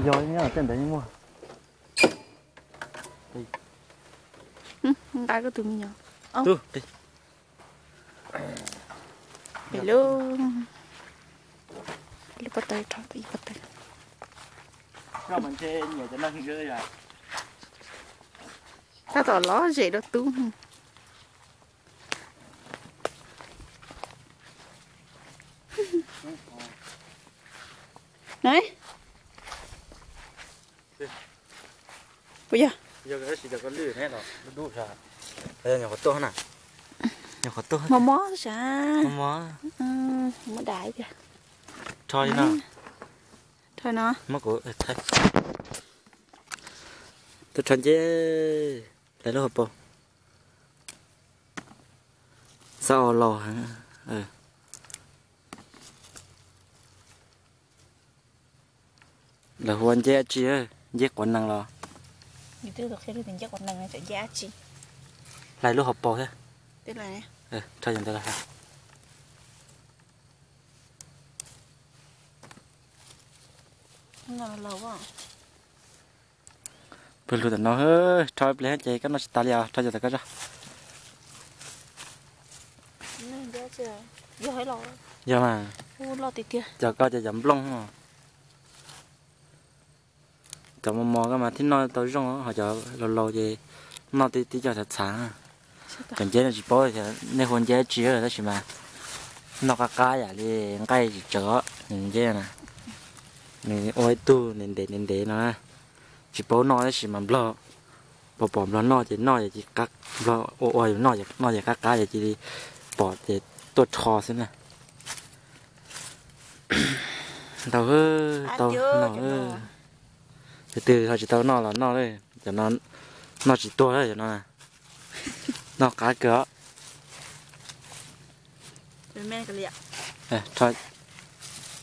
Yog nyob tej ntawd yeej muaj. Nqa koj tus me nyuam. Pem lub, lub pob taws rho ib pob taws. Tab tom lov zem dua tub. Puas yog? Mos mos sav. Muab dam tiag. Rho li no. Rho no. Muab kuv thaij. Tuaj rho nceb, hlais lub hauv paus. Xab o laus heev. Lawv hu ua nceb dab tsi? Nceb quav nees los? Hlais lub hauv paus thiab. Rho ntawd los. Pw lug tam no, rho ib pliag ces koj noj tsis tas li os, rho cov tom koj tso. Yog mas, cov koj ces cov nplooj. Cov mos mos koj mas thiaj noj tau zoo, ho cov laus laus ces noj tib co txhav txhav. Cov nceb no tsis paub nej hu nceb dab tsi tab sis mas noj qab qab yam li nqaij tsis tsawv os, nws nceb na. Nws ua ib tug ntev ntev ntev ntev no, tsis paub noj tab sis mas nplog, pom pom nplog noj ces noj ces, nplog ua ua yus noj ces noj ces qab qab ces cia li pom ces tuaj rho xwb na. Ntau, tau no, tus twg ho tsis tau noj los noj, cov no noj tsis tuag lawm cov no, noj qab kawg os.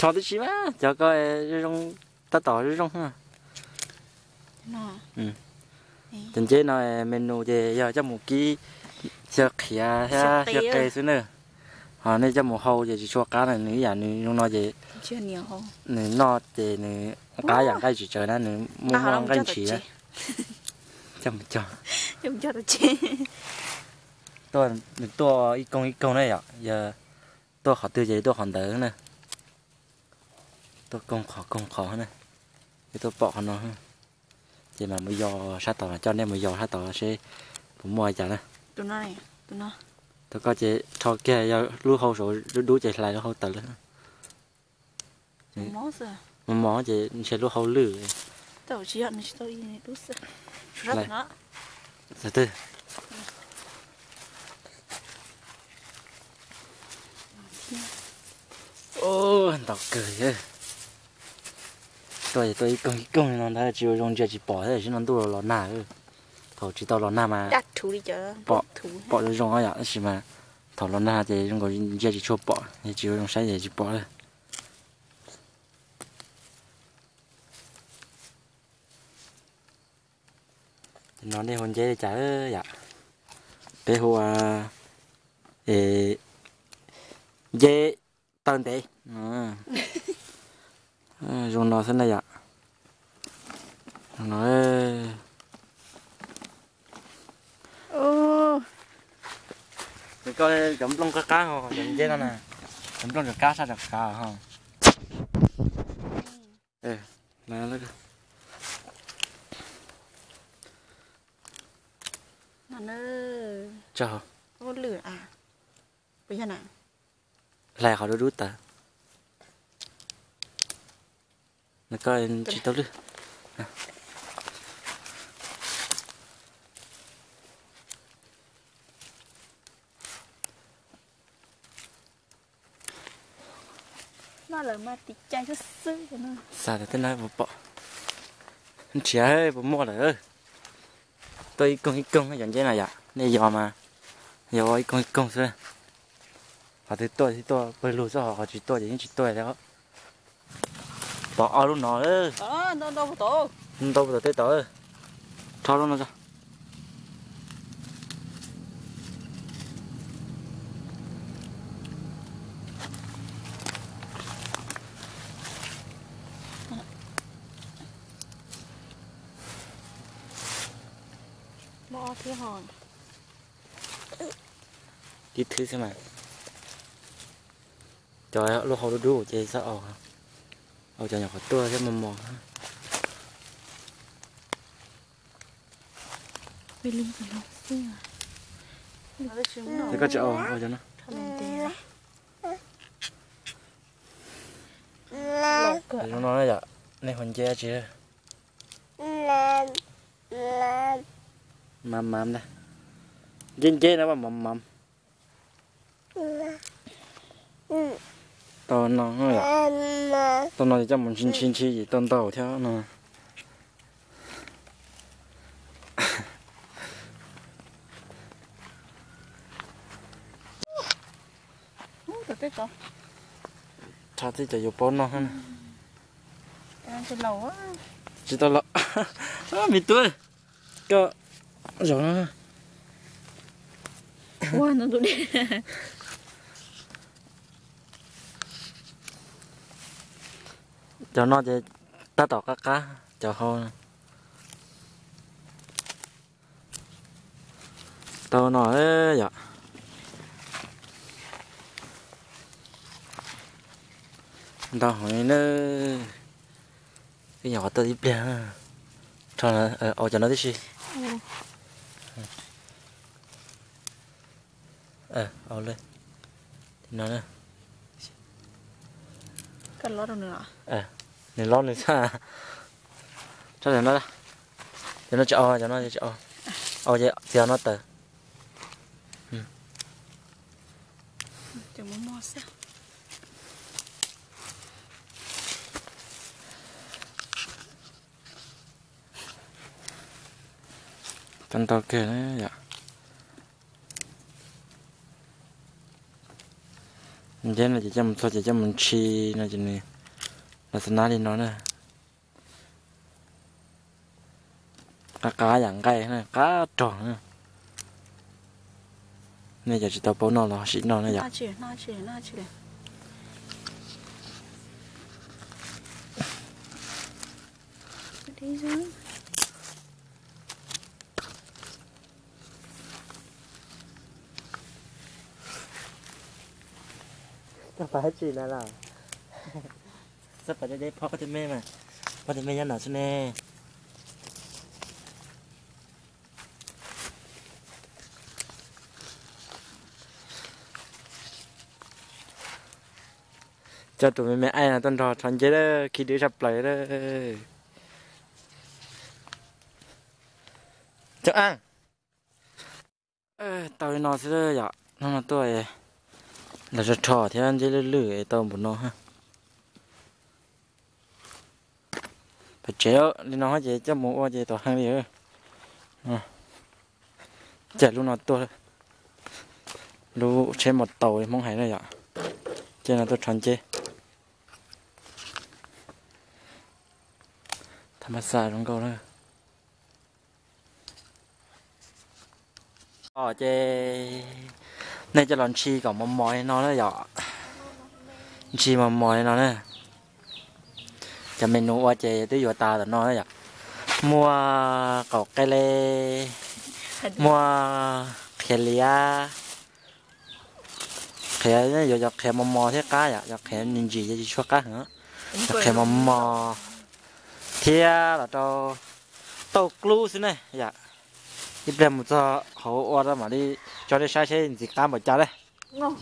Rho tib si mas cov ko zoo, tab tom zoo zoo. Cov nceb no menu ces yog coj mus kib xyaw qhiav thiab xyaw qe xwb na. Ho nej coj mus hau ces tsis tshua qab na, nws ib yam nws zoo no ces nws noj ces nws qab yam nqaij tsis tsawv na, nws muaj muaj nqaij ntshis na. Coj mus cog. Nws tuaj ib koog ib koog na yom, yog tuaj qhov twg ces tuaj qhov ntawd na. Tuaj koog qhov koog qhov na, es tuaj pom qhov no. Ces mam mus yos sab tod, coj nej mus yos sab tod seb puas muaj cas na. Tus koj ces rho kiag, yog lub hau saud dub dub ces hlais lub hau tawm lawm. Mos mos ces ntshe lub hau lwj. Ntau kawg. Tuaj tuaj ib koog ib koog no ntag, tsis ua zoo ntsia tsis pom thiab, sim no ntuj los nag. Thaum tsis tau los nag mas pom zoo zoo yom, tab sis mas thaum los nag ces zoo nkaus ntsia tsis tshua pom, tsis ua zoo saib ces tsis pom lawm. No nej hu nceb li cas yom? Peb hu ua nceb taw ntev. Zoo no xwb na yom. Cov nplooj qab qab ho, cov nceb no na, cov nplooj cov kab sab cov kav ho. Hlais qhov dub dub tawm. Nws ko tsis tau lwj. Xa tau tej no puas pom. Nrhiav puas muaj lawm. Tuaj ib koog ib koog cov nceb no yom, nej yos mas yog ua ib koog ib koog xwb. Qhov twg tuaj thiaj tuaj pawg lug xwb, ho qhov tsis tuaj ces yeej tsis tuaj li. Pom ob lub no. Ntau puas tau tej tod. Rho lub no tso. Tib thwb xwb mas. Cov lub hau dub dub ces txhob au, au cov nyuam qhuav tuaj thiab mos mos. Koj tsis au, au cov no. Zoo no yom, nej ho nce tsis? Mam mam ntag. Nce nce no mam mam. Tau no, tau no ces coj mus ntshi ntshi ntshi ces tau ntau thiab no. Thaum twg cov yuav paub noj. Tsis tau los. Me tub, koj zaum no. Cov no ces tab tom qab qab cov hau. Tau no yom. Ntau heev li na. Twb nyuam qhuav tuaj tib pliag. Au cov no tib si. Au li no. Nws lob nws txhaj. Cov no, cov no tsis au, cov no tsis au. Au ces txiav no tawm. Tau ntau kawg na yom. Nceb no ces coj mus txog ces coj mus ntshi no ces nws los xav nab li no na. Qab qab yam nqaij na, qab rog na. Nej cov tsis tau paub noj los sim noj na yom. Tsis na los. Txhob pais deb deb, phob koj tej me mas, phob tej me nyob no xwb ne. Coj tus me me aib no tuaj nrog rho nceb, khi dwb tshaj plaws. Cov aj, tau li no xwb yom, hnub no tuaj los rho rho thiab nceb lwj lwj tau npaum no. Pem tsev li no ces coj mus ua ces tau heev li. Ces lub no tuaj, lub tsheb mos taus li Hmoob hais na yom. Ces no tuaj rho nceb. Thab mab xaj zoo nkauj na. Ces nej coj los ntshi kom mos mos li no na yom. Ntshi mos mos li no na. Cov menu ua ces twb yuav tas tam no na yom. Muaj qaum qe le, muaj qhiav liab, qhiav yuav cov qhiav mos mos thiab qab yom, cov qhiav ntsim ntsim ces tsis tshua qab heev. Cov qhiav mos mos thiab los rau tauj klub xwb ne yom. Ib pliag mus txog hauv ua rau mam li tso nej saib seb ntxim qab npaum cas lawm.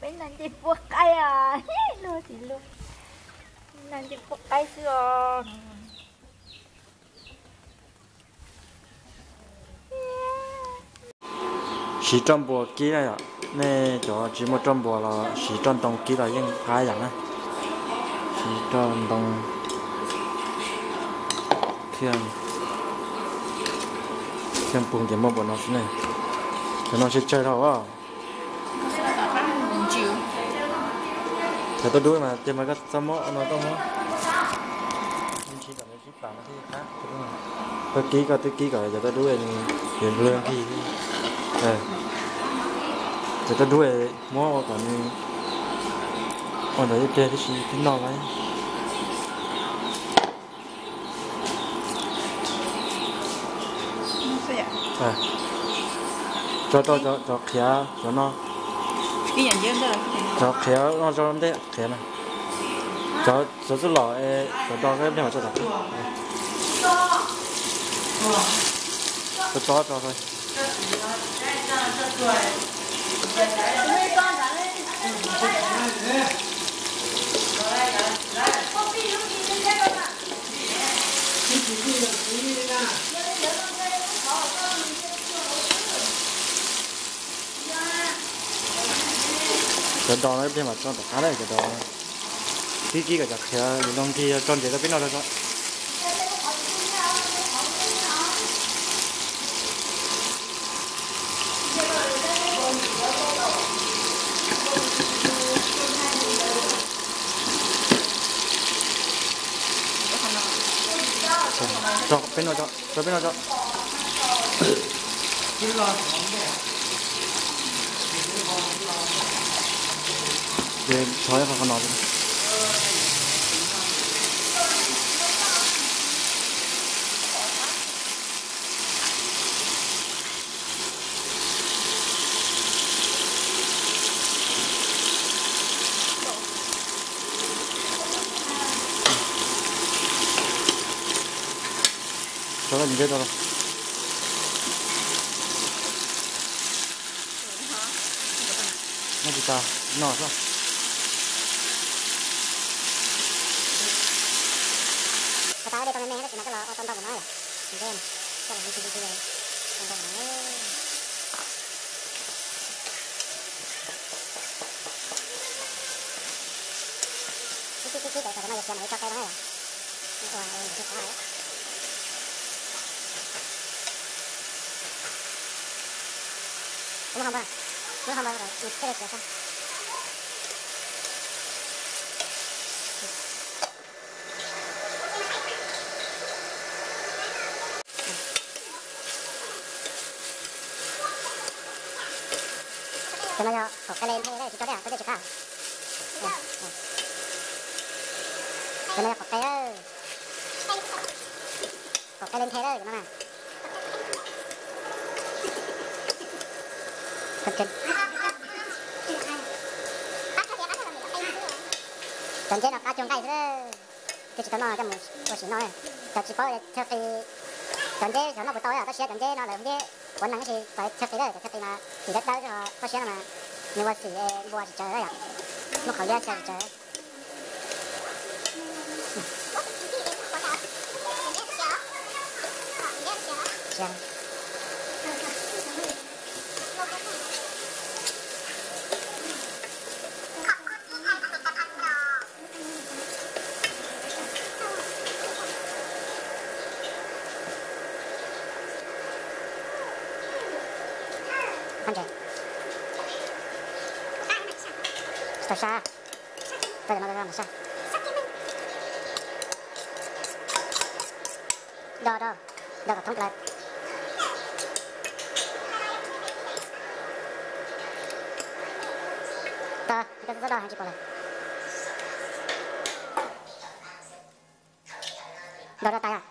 Peb no nce pua qaib os, luag tsis luag, no nce pua qaib xwb os. Siv roj npuas kib na yom, nej cov tsis muaj roj npuas los siv roj ntoo kib los yeej qab yam na. Siv roj ntoo thiaj, thiaj pug ces muaj npaum no xwb ne. Cov no tsawg tsawg dhau os. Cov tuaj dub mas tiag mas koj txhob muab no tuaj muab. Ntshi kom nws sib pam no thiaj qab. Koj kib koj twb kib kom cov tuaj dub nws yuav nplua nkig. Cov tuaj dub muab ua kom nws Ua ntawd ib pliag tib si peb noj lawm. Tso rau cov qhiav cov no. Cov qhiav no tso ntej qhiav na. Cov xov xwb los es cov do ib pliag mam tso tom qab. Tso tso tso. Cov do no ib pliag mam tso tom qab lawm cov do. Kib kib kom cov qhiav lwm loo nkig tso ntsev rau peb noj tso. Tso peb noj tso, tso peb noj tso. Ces tso qhov no. Tso ntsev rau. Noj tsis tau, noj xwb. Ua tas ua dej tau me me tab sis mas coj los ua tau ntau mus no yom. Ntsev, coj los ntsev ntsev ntsev ua ntau mus no. Kib kib kib kib kom cov no yuav siav mam li tso qe rau na yom. Ua ntsev thiab qab. Kuv muab ho npau, muab ho npau kom nws thiaj li siav xwb. Cov no yog qaum qe le nthe, tsis tso dej, tso dej tsis qab. Cov no yog qaum qe, qaum qe le nthe lawm cov no na. Cov ntsev no qab cuag nqaij xwb. Twb tsis tau noj coj mus ua sim noj. Cov tsis paub thawj qis, cov ntsev xyov noj puas tau, tab sis cov ntsev no lawv ntsev quav nees tab sis txawv thawj qis lawm, cov thawj qis mas tim dawb dawb zog, toj siab no mas nws ua xim npua tsis tsawg yom, muaj qhov liab xyaw tsis tsawg. Tsis tau sab, tso cov no rau mam sab. Do rau, do kom thoob plaws. Tau, koj txhob do heev tsis pom lawm. Do rau tas yom.